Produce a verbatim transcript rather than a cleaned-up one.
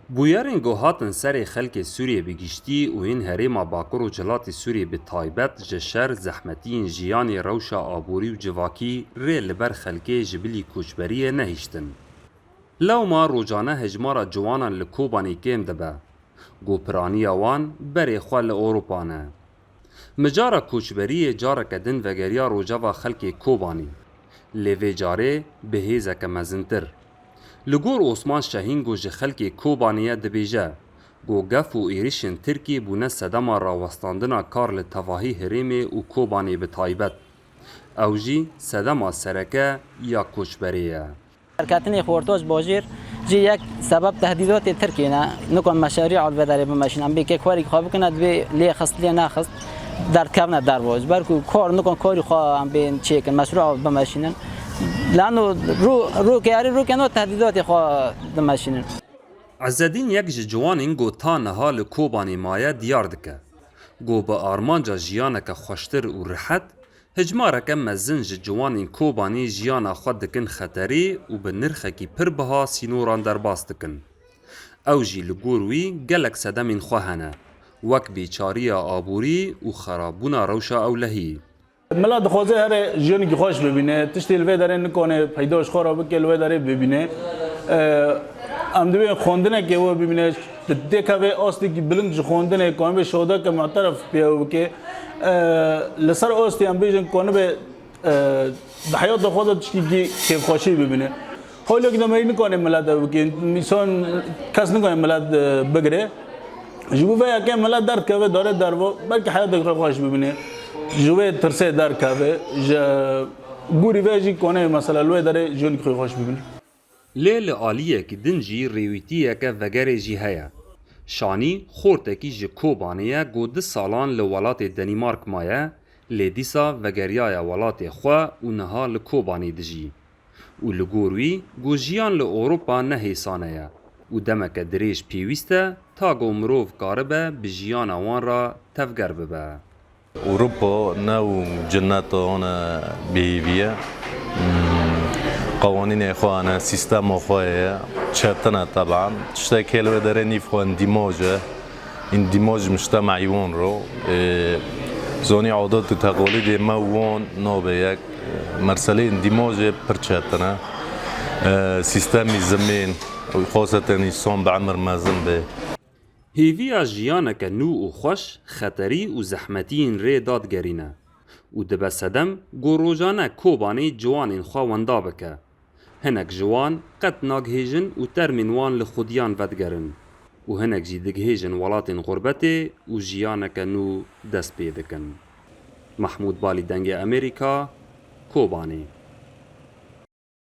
Bûyerên ku hatin serê xelkê Sûriyê bi giştî û yên herêma Bakur û Rojhilatê Sûriyê bi taybet ji şer, zehmetiyên jiyanê, rewşa aborî û civakî rê li ber xelkê ji bilî koçberiyê nehiştin. Lewma rojane hejmara ciwanan li Kobanê kêm dibe, ku piraniya wan berê xwe li Ewropa ne. Mijara koçberiyê careke din vegeriya rojeva xelkê Kobanê, lê vê carê bi hêzeke mezintir. Li gor Osman Şehîn ku ji xelkê Kobanê ye dibêje, ku gef û êrişên Tirkiyê bûne sedema rawestandina kar li tevahî herêmê û Kobanê bi taybet. Ew jî sedema sereke ya koçberê ye. Derketinê xortoç bajêr jî yek sebeb tehdîdatê Tirkiyê ne. Nikon meşarî li vê derê bimeşîn. Em bê kek xwerî xwe bikine, divê lê xist, lê nexist. Derdkevine derve. Ji ber ku kar nikon karî xwe em bên çêkin, meşrû bimeşînin. Lano rû, rûkê erê rûkê no tehdîdatê xwe dimeşînin. Ezedîn yek ji ciwanên ku ta niha li Kobanê maye diyar dike. Ku bi armanca jiyaneke xweştir û rihet, hicmareke mezin ji ciwanên Kobanê jiyana xwe dikin xeterê û bi nirxekî pir biha sînoran derbas dikin. Ew jî li gor wî gelek sedemên xwe hene, wek bêçariya aborî û xerabûna rewşa ewlehî. Mela dixwaze here jiyanekî xweş bibîne, tiştê li vê derê nikane peyda ji xwe re bike, li wê derê bibîne. Em divê xwendinekê we bibîne, dikeve astekî bilind ji xwendinê, kanibe şadeke muteref pê ew bike. Li ser astê em bêjin kanibe, e, di heyata xwe de tiştekî kêfxweşî bibîne. Hawlek de me nikane milet ew bike, însan kes nikane milet, e, bigire. Ji bo vê yekê milet derdikeve dare derva, belkî heyateke xweş bibîne. Ji wê tirsê derdikeve, ji gorî vê jî kone mesela li wê derê jiyanek xwe xweş bibîne. Lê li aliyekî din jî rêwîtiyeke vegerê jî heye. Şanî xortekî ji Kobanê ye ku du salan li welatê Denîmark maye, lê dîsa vegeriyaye welatê xwe û niha li Kobanê dijî. Û li gor wî ku jiyan li Ewropa ne hêsane ye û demeke dirêj pêwîst e ta ku mirov karibe bi jiyana wan re tevger bibe. Ewropa ne û cinneta wan e bêhîvî ye. Hmm, qewanînê xwe hene, sîstema xwe ye, çetin e teban. Tiştek hê li wê derê nîv xwe îndîmaj e. Îndîmaj mujtema'î wan ro, e, zanî adet û teqalîdê me û wan nabe yek. Merselê îndîmajê pir çetin e. E, sîstemî zimên, xaseten însan bi emir mezin be. Hêviya jiyaneke nû û xweş, xeterî û zehmetiyên rê dadigerîne û dibe sedem ku rojane Kobanê ciwanên xwe wenda bike. Hinek ji wan qet nagihêjin û termên wan li xudiyan vedigerin û hinek jî digihêjin welatên xurbetê û jiyaneke nû dest pê dikin. Mehmûd Balî, Dengê Amerîka, Kobanê.